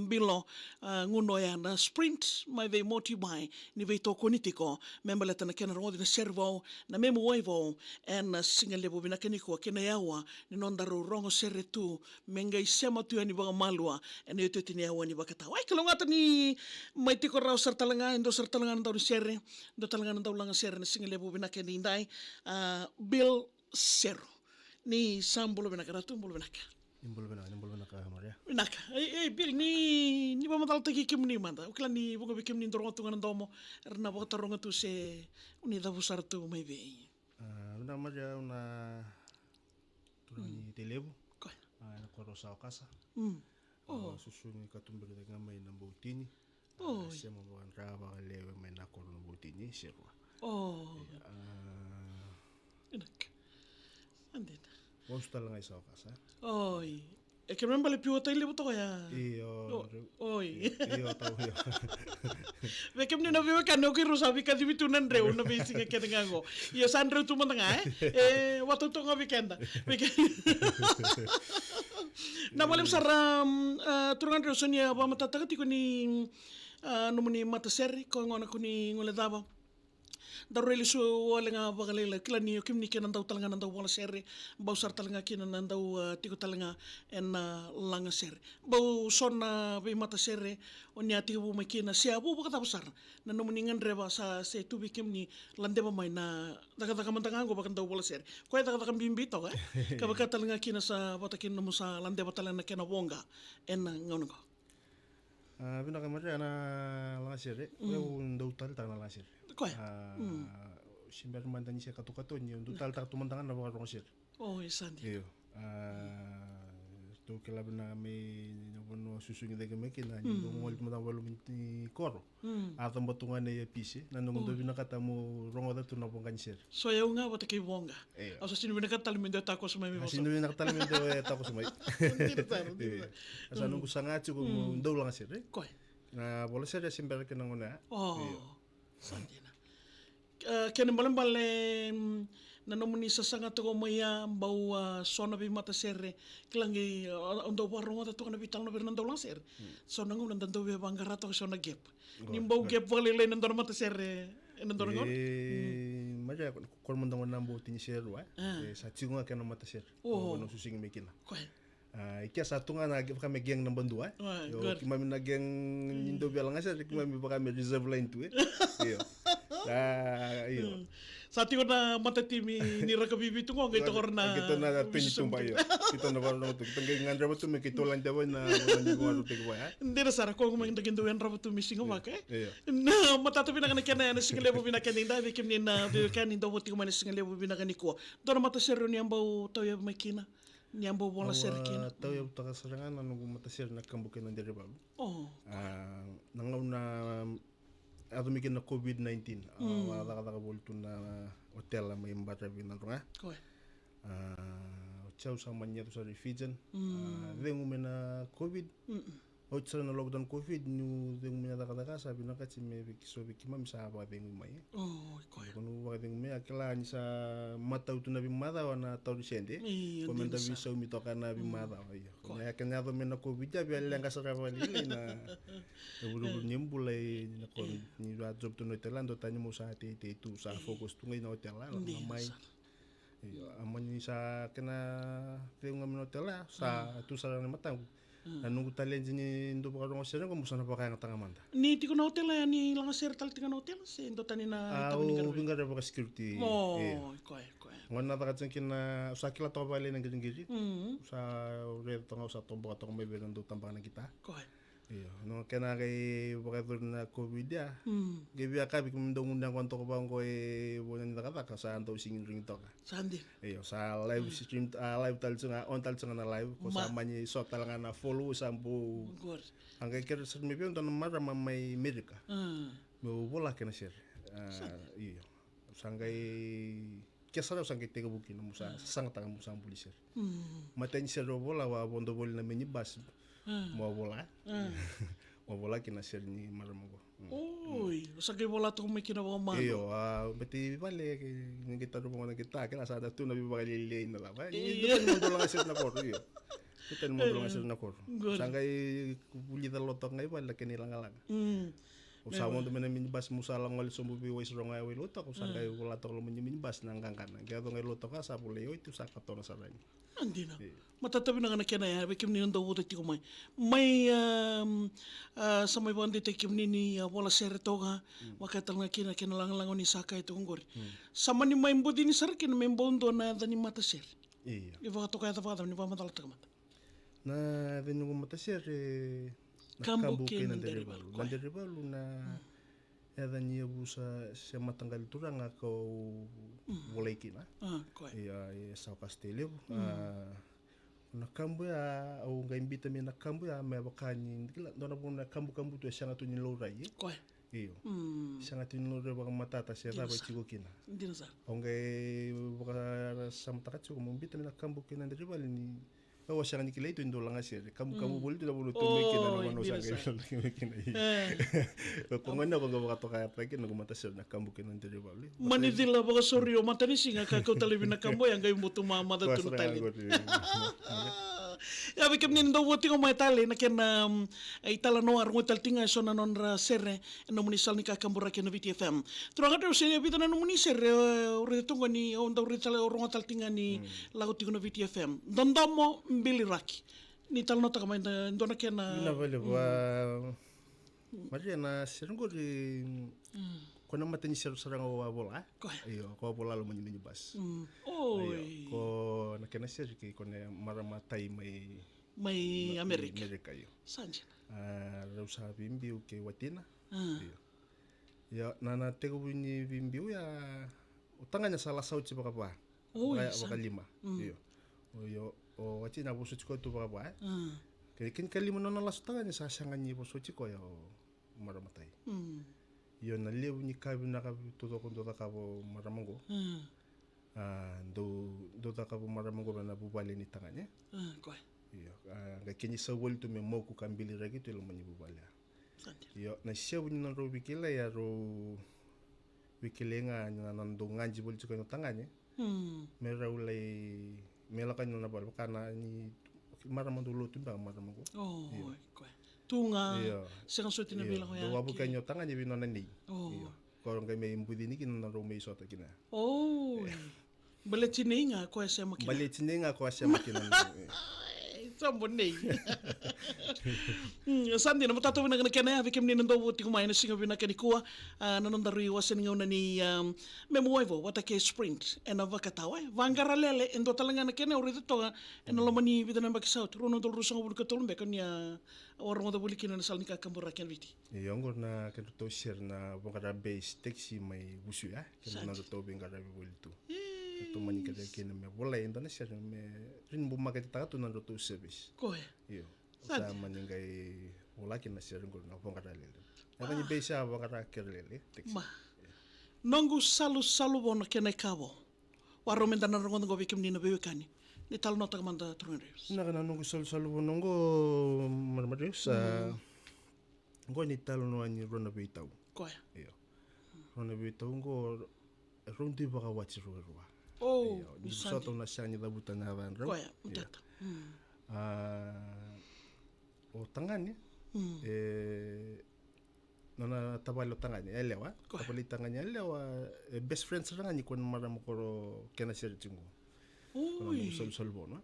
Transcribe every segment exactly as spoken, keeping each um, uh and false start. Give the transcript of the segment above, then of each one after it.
Bilo, a, gunu oya na Sprint mai vei Motobuy, ni veitokoni tiko me baleta na kena rogoci na sere vou, na memu wai vou, ena siga levu vinaka nikua kei na yawa ni nodaru rogo sere tu, me qai sema tu yani vakamalua ena iotioti ni yawa ni vakatau. Ai, kalougata ni mai tiko rawa sara tale ga, e dua sara tale ga na dau ni sere, dua tale ga na dau laga sere na siga levu vinaka ni dai, a, Bill Seru. Ni sa bula vinaka Ratu, bula vinaka. Ni bula vinaka, ni bula vinaka Maria. Vinaka. Ei, ei, Bill, ni, ni vakamacalataki kemuni mada. Au kila ni vuqa vei kemuni dau rogo tu ga na domo, era na vakataroga tu se o ni cavu sara tu mai vei. A, vinaka Maria, au na turaga ni Tailevu. Koya. A, ena koro Saukasa. Mm. O. Susu ni katuberi cake ga mai na Boutini. O. A, sema vakadra vakalewe mai na koro na Boutini, Serua. O. Ia, a, vinaka. Adina. Au susu tale ga i Saukasa. Oi. E ke me bale piu o Tailevu toka ya. Io. O, oi. Io, io, tau, io. Vei kemuni na veiwekani, o keirau sa veikacivi tu na dreu na veisiga kece ga qo. Io, sa dreu tu mada ga, e? E, vakatau toka ga vei keda. Vei ke-, na vale sara, mm, a, turaga dreu, so ni a vakamatatataka tiko ni, a, nomuni matasere, ko gona ko ni gole cava. Daru railesu wale ga vakalailai, kila ni o kemuni kei na dau tale ga na dau vola sere, bau sara tale ga kina na dau, a, tiko tale ga ena, a, laga sere. Bau so na veimatasere o ni a tekivu mai kina, se a vu vakacava sara na nomuni gadreva sa se tu vei kemuni ladeva mai na cakacaka mada ga qo vakadau vola sere. Koya cakacaka bibi toka, e? Ka vaka tale ga kina sa vata kina nomu sa ladeva tale na kena voqa ena gauna qo. A, vinaka Maria, na lagasere. Mm. Au dau taleitaka na lagasere. Koya. A, mm. Se bera mada ni se katokatoni, au dau taleitaka tu mada ga na vakarogo sere. O, e sa dina. Io. A, tou kila vinaka mai na vanua susugi cake mai kina, ni dau gole tu mada ga vakaloloma ni koro. Mm. A caba tu ga na earpiece, na noqu dau vinakata meu rogoca tu na voqa ni sere. So au ga vata kei voqa. Io. Au sa sega ni vinakata tale me dua e takoso mai me vosa. A sega ni vinakata tale me dua e takoso mai. Dina sara, dina sara. Io. A sa noqu saga tiko meu dau lagasere. Koya. Na vola sere se bera kina na gauna ya. O. Io. Sa dina. E, kena ibalebale, mm, na nomuni sasaga toka mai ya, bau, a, so na veimatasere, kila qai, a, au dau vakarogoca toka na veitalanoa vei ira na dau lagasere. Mm. So na gauna da dau via vaqara toka so na gap. Ni bau gap vakalailai na dua na matasere ena dua na gauna. E, Maria, ko, ko mada gauna bau tini sere rua, e? A. E, sa tiko ga kena matasere. O. Ko na susugi mai kina. Koya. A, i kea sa tu ga na vaka me gang naba dua, e? Io, good. Keimami na gang ni dau via lagasere, keimami vaka me reserve line tu, e? Io. A, io. Mm. Sa tiko na matatimi ni rakavi tu qo, qai tokoro na, qai tokoro na twenty-two, io. Keitou na vakarorogo tu. Keitou qai gadreva tu me keitou ladeva na, na, na, na, na. Dina sara, ko mai da keitou yadrava tu me siga vaka, e? Io. Na matata vinaka na kena, na siga levu vinaka ni da, vei kemuni na veiwekani dau votiko mai na siga levu vinaka nikua. Dua na matasere o ni a bau tauyavu mai kina? Ni a bau vola sere kina. Au a tauyavutaka sara ga na noqu matasere na Kabu kei na Derevalu. O. A, na gauna, a, yaco mai kina na COVID nineteen. A, au a cakacaka voli tu na otela mai Baravi, Nadroga. Koya. A, oti au sa mani yaco sara i Fijian. Mm. A, cegu mai na COVID. Mm-mm. Oti sara na lockdown COVID, niu cegu mai na cakacaka, sa vinakati me vei, so vei keimami sa vakacegu mai. O, koya. Ko niu vakacegu mai, a kila ni sa matau tu na veimacawa na tauri sede. Io, dina sara. Ko me da veisaumi toka na veimacawa, io. Koya. Na kena yaco mai na COVID, a via leqa sara vakalailai na, na vuruvuru ni bula, i na ko ni via job tu na otela, dua tani meu sa teitei tu, sa focus tu ga i na otela, na mai. Dina sara. Io, a mani sa kena cegu ga mai na otela, sa tu sara na mataqu. Mm. Na noqu taledi ni dau vakarogo sere qo, meu sa na vakayagataka mada. Ni tiko na otela ya, ni lagasere tale tiko na otela, se dua tani na itavi ni qaravi? Au veiqaravi vaka security. O, io. Koya, koya. Gauna na caka tiko kina, au sa kila toka vakalailai na qiriqiri. Mm. Au sa raica toka ga, au sa toboka toka mai vei ira na dau tabaka na qita. Koya. Io, na kena qai vakayacori na COVID ya. Mm. Qai via ka vei keimami dau gunu yaqona toka vaqo e vanua ni cakacaka, sa dau sigi drink toka. Sa dina. Io, sa live stream, a, live tale tu ga, on tale tu ga na live, ko sa mani so tale ga na follow, sa bau. Good. A qai kerea sara mai vei au dua na marama mai Amerika. Mm. Meu vola kena sere. A, sa dina. Io. Sa qai Ke sara au sa qai tekivu kina, meu sa sasagataka meu sa buli sere. Mm. Matai ni sere au vola, au a vodo voli na minibus. Mm. Mo vola. Mm. Mo vola kina sere ni marama qo. Mm. Oi, au sa qai vola toka mai kina vakamalua. Io, a, baleta i vale, ke, ni qai tarovi qo na qita, kila sa na tu na veivakalialiai na cava. Ni dua tani mo dau laga sere na koro, io. Kutani mo dua ga sere na koro. Sa qai vulica lotoka ga i vale na kena ilagalaga. Au sa vodo mai na minibus, mo sa lako gole sobu vei Waisarogo ya, Wailotoka, au sa qai vola toka loma ni minibus na qaqana. Qai yaco ga i Lotoka, sa volai oti, au sa katona sara yani. A, dina. Matata vinaka na kena ya vei kemuni na dau vota tiko mai. Mai, um, a, sa mai vakadeitaki kemuni ni, a, vola sere toka, vaka tale ga kina kena lagalaga ni sa kaya toka qori. Sa mani mai bucini sara kina me bau dua na yaca ni matasere. Io. I vakatoka yaca vakacava ni vakamacalataka mada. Na yaca ni noqu matasere na Kabu kei na Derivalu. Na Derivalu na yaca ni yavusa se mataqali turaga kau volai kina. Ia, e sa o Kasitei Levu. A, na Kabu ya, au qai biuta mai na Kabu ya me vaka ni, kila, dua na vanua e kabukabu tu, e sega tu ni laurai. Io. Sega tu ni laurai vakamatata se cava e tiko kina. Au qai vakasamataka tiko meu biuta mai na Kabu kei na Derivalu ni au a sega ni kilai tu e dua na lagasere. Kabukabu voli tu na vanua tu mai kina, na vanua sa qai kilai kina. Ko gona ko qai vakatoka yata kina noqu matasere na Kabu kei na Derivalu. Mani cila vakasauri o matanisiga ka kauta laivi na Kabu ya qai butu mamaca tu na tale. Ia vei kemuni na dau vota tiko mai tale na kena, um, italanoa, rogoci tale tiko ga e so na nodra sere e nomuni sala ni kakaburaki na Viti F M. Turaga Dre, se vica na nomuni sere, e, au raica toka ni, au dau raica tale, au rogoca tale tiko ga ni lako tiko na Viti F M. Dodomo Biliraki. Ni talanoataka mai e dua na kena. Vinaka vakalevu. Maria, na sere qori, ko na mata ni sere sara ga au a vola. Io, ko a vola loma ni minibus. Io, ko na kena sere kei ko na marama tai mai Amerika. Io. Sa dina. A, rau sa veibiu kei watina. Io. Io, na, na tekivu ni veibiu ya, o tagane sa lasa oti vakava. Vakalima. Io. O, io, o watina a vosoti koya tu vakava, e. Kei, kei na kalima nona lasa o tagane sa sega ni vosoti koya o marama tai. Io, na levu ni ka vinaka taucoko dau cakava o marama qo. A, dau, dau cakava o marama qo vei na vuvale ni tagane. Io, a, qai kena isau voli tu me moku ka biliraki tu e loma ni vuvale ya. Io, na isevu ni nodrau veikilai, a rau veikilai ga na, na dau gadi voli tiko na tagane. Me rau lai, me lako yani na vale, vaka na ni marama dau lotu beka marama qo. Io. Tu ga, sega soti na veilakoyaki. Dau wavuki yani o tagane vei nona nei. Io. Ko rau qai mai bucini kina na rau mai sota kina. Baleti nei ga ko a sema kina. Baleti nei ga ko a sema kina. Sobo nei. Sa dina, matata vinaka na kena ya vei kemuni na dau vota tiko mai ena siga vinaka nikua. A, na nodaru iwase ni gauna ni, um, Memu Waivo vata kei Sprint ena vakatawa, e. Vaqara lele, e dua tale ga na kena au raica toka ena loma ni vica na yabaki sa oti, rua na udolu ruasagavulu ka tolu beka ni a, au a rogoca voli kina na sala ni kakaburaki ena Viti. Io, oqo na kedratou sere na Vaqara Base Taxi mai Vusu ya. Kei na nodratou veiqaravi voli tu. Ratou mani kerei kina me volai e dua na sere me rawa ni bau maketetaka tu na nodratou service. Koya. Io. Sa mani qai vola kina na sere qori na Vaqara Lele. Na ka ni base ya Vaqara Kere Lele, taxi. Noqu salusalu vou na kena ikavo. Warau meda na rogoca qo vei kemuni na veiwekani. Ni talanoataka mada, turaga Reeves. Na ka na noqu salusalu vou noqo, marama Reeves, a, qo ni talanoa ni rua na veitau. Koya. Io. Rua na veitau qo, rau dui vakawati ruarua. Io, ni sa tau na sega ni cavuta na yacadrau. Koya, matata. A, o tagane, e, nona tavale o tagane yalewa, tavale i tagane yalewa, e best friend sara ga ni ko na marama ko rau kena sere tiko qo. Ko na noqu salusalu vou, no?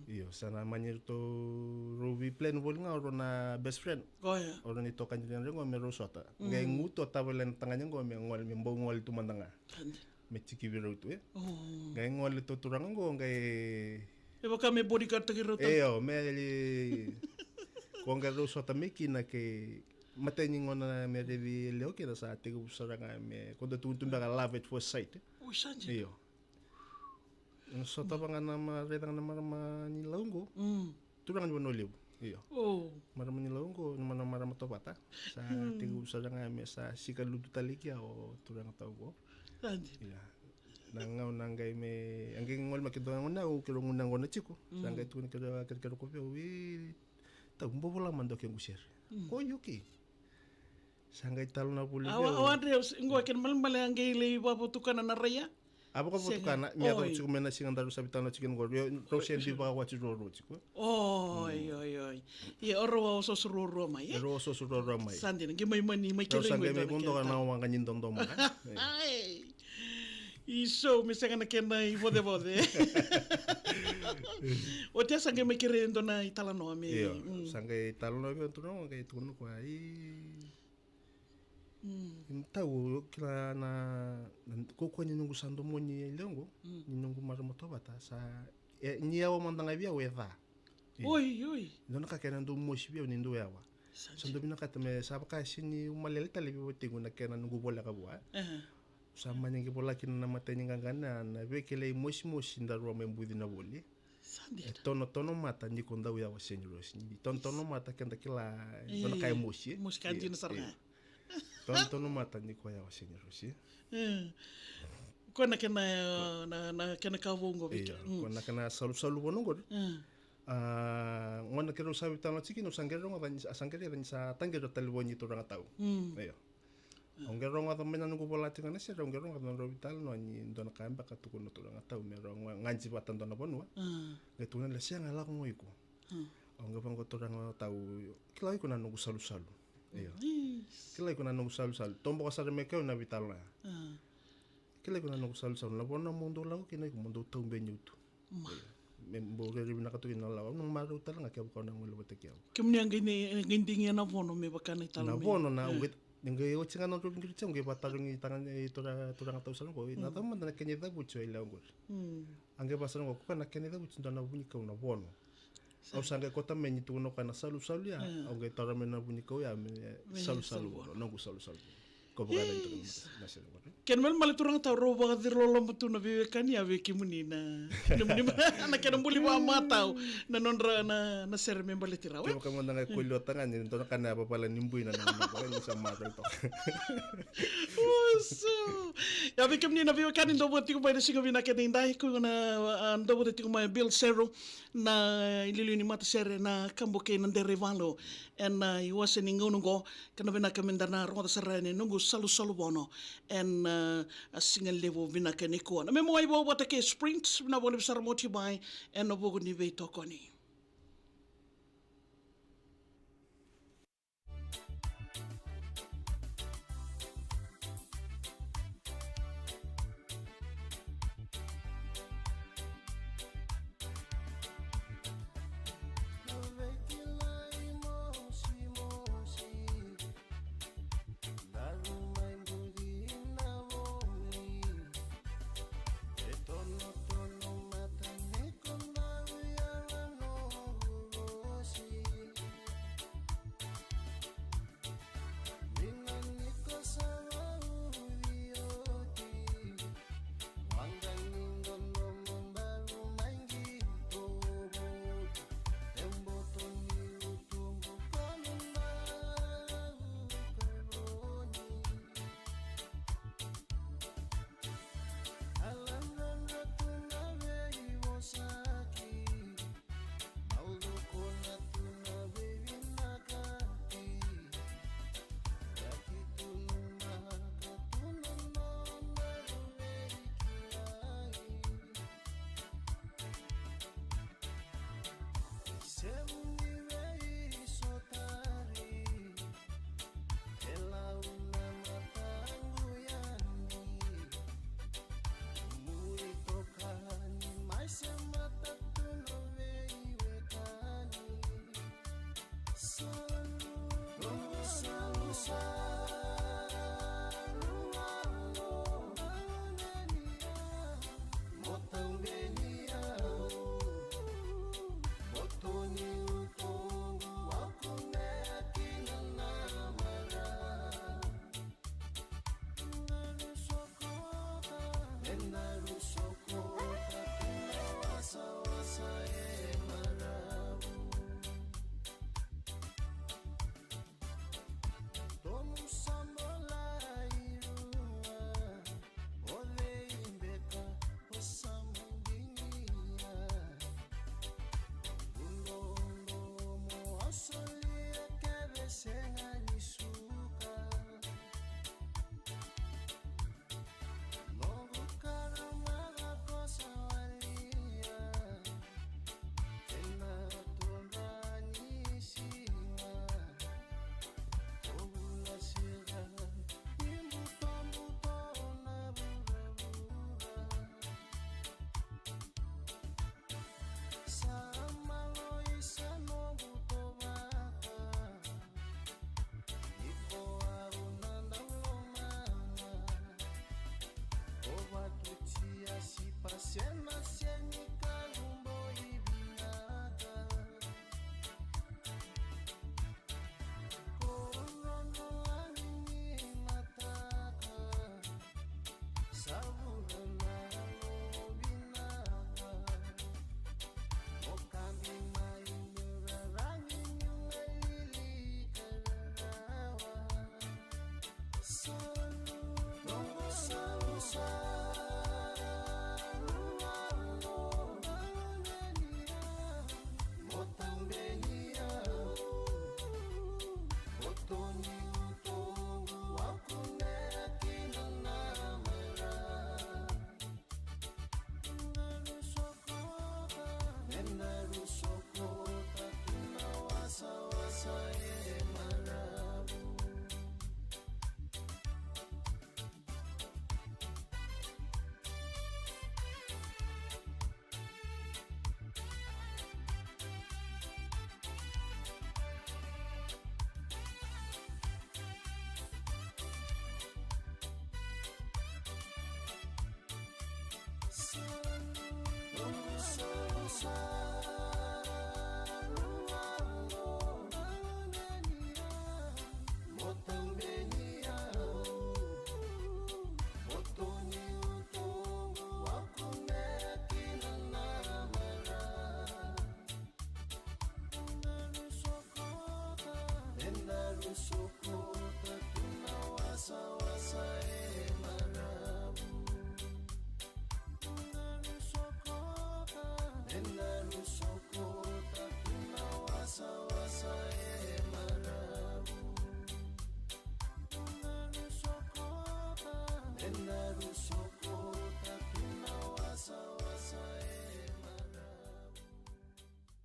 Io, sa na mani ratou rau veiplan voli ga o rau na best friend. O rau na itokani rau qo me rau sota. Qai gutu o tavale na tagane qo me gole, me bau gole tu mada ga. Me tiki vei rau tu, e. Qai gole tu turaga qo, qai e vaka me bodyguard taki rau tale. Io, me li ko qai rau sota mai kina kei matai ni gauna me raici yalewa kina sa tekivu sara ga me ko dau tukuni tu beka love at first sight, e. Io. Sota vaka ga na ma, raica ga na marama ni Lau qo. Turaga ni Vanua Levu. Io. Marama ni Lau qo, na marama, marama Tovata. Sa tekivu sara ga me sa sika lutu tale kina o turaga tau qo. Io. Na gauna qai me, a qai gole mai ke dua na gauna, o keirau gunu qo na tiko. Sa qai tukuna keirau, keirau, keirau ko vei au, e, tau, bau vola mada o kequ sere. Ko io ke. Sa qai talanoa voli vei au. Awa, awa, Andrew, qo kena malemale a qai lai vakavotukana na raia. A vakavotukana, me yacova tiko mai na siga daru sa veitalanoa tiko kina qori, rau se dui vakawati ruarua tiko. Oi, oi, oi. Ia, o rau a osooso ruarua mai, e? Rau osooso ruarua mai. Sa dina, qai mai mani, mai kerei qo i dua na kena italanoa. Rau sa qai mai vodoka na waqa ni dodomo, e? Ai. Isou, me sega na kena ivocevoce. Oti a sa qai mai kerei e dua na italanoa me. Io, sa qai talanoa vei au na turaga, qai tukuna o koya, i Mm. Tau, kila na, na kaukaua ni noqu sa domoni e lewe qo, ni noqu marama tauvata, sa, e, ni yawa mada ga vei au e ca. Oi, oi. Dua na ka kena dau mosi vei au ni dau yawa. Sa dau vinakata me sa vaka sini umalele tale vei watiqu na kena noqu voleka vua, e. Sa mani qai vola kina na matai ni qaqana, na veikilai mosimosi daru a mai bucina voli. Sa dina. E tonotono mata ni ko dau yawa Senirosi. Ni tonotono mata keda kila, e, dua na ka e mosi, e? Mosi ka dina sara ga. Tonotono mata ni ko yawa Senirosi. E. Ko na kena, na, na kena ka vou qo vei keda. Ko na kena salusalu vou qo. A, gona keirau sa veitalanoa tiko kina, au sa qai rogoca ni, sa qai raica ni sa taqiri au talevoni turaga tau. Io. Au qai rogoca mai na noqu vola tiko ga na sere, au qai rogoca na nodrau veitalanoa ni dua na ka beka tukuna na turaga tau me rau ga, gaji vata dua na vanua. Qai tukuna, le sega, lako ga o iko. Au qai vaqo, turaga tau, kila o iko na noqu salusalu. Io. Kila o iko na noqu salusalu. Toboka sara mai keu na veitalanoa ya. Kila o iko na noqu salusalu. Na vanua mo dau lako kina o iko mo dau tau beni utu. Me bau rairai vinaka tu kina na lawa, au na marau tale ga kevaka o na gole vata kei au. Kemuni a qai, qai digia na vono me vaka na italanoa. Na vono na, au qai, qai oti ga na nodrau qiri tiko, au qai vatarogi turaga, turaga tau sara qo, na cava mada na kena icavuti o yalewa qori. A qai vaka sara qo, ko koya na kena icavuti dua na vunikau na vono. Au sa qai kauta mai ni tukuna o koya na salusalu ya, au qai taura mai na vunikau ya me salusalu vono, noqu salusalu vono. Ko vakayagataki tu na sere qori. Kena malemale turaga tau, rau vakaciroloma tu na veiwekani, a vei kemuni na, na, na kena buli vakamatau na nodra na, na sere me baleti rau, e? Kevaka mada ga e koli o tagane, dua na ka na vavala ni bui na, na, na, na, ni sa marau toka. Usu. Ia vei kemuni na veiwekani dau vata tiko mai na siga vinaka edaidai, ko na, a, dau vata tiko mai Bill Sero, na iliuliu ni matasere na Kabo kei Naderevalu. Ena iwase ni gauna oqo, ka na vinaka meda na rogoca sara yani na noqu salusalu vono ena, a, siga levu vinaka nikua. Na Memoai Vou vata kei Sprint, vinaka vakalevu sara Motobai ena vuku ni veitokoni.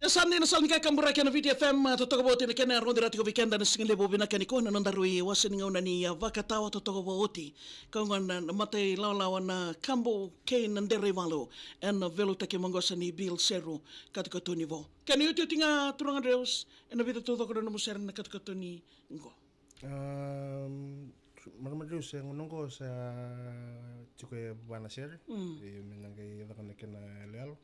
E sa dina sala ni kakaburaki ena Viti F M, a, totoka vou oti na kena rogo dira tiko vei keda na siga levu vinaka nikua na noda rui wase ni gauna ni, a, vakatawa totoka vou oti. Ka gona na matai lawalawa na Kabu kei na Deraivalu ena veilutaki maqosa ni Bill Seru, katokatoni vou. Kena iotioti ga turaga Dreus, ena vica taucoko na nomu sere na katokatoni qo. Am, marama Dreus, e gauna qo sa tiko e va na sere. Mm. E, me na qai caka na kena yaloyalo.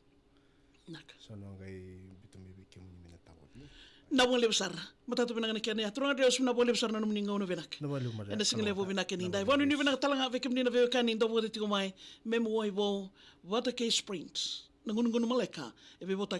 Naka. Sa na qai biuta mai vei kemuni me na tavoni. Na vua levu sara. Matata vinaka na kena ya. Turaga Dreus, na vua levu sara na nomuni gauna vinaka. Na vua levu, marama. Ena siga levu vinaka ni dai. Vua ni vinaka tale ga vei kemuni na veiwekani dau vata tiko mai. Me mu wai vou vata kei Sprint. Na gunugunu maleka. E veivotaki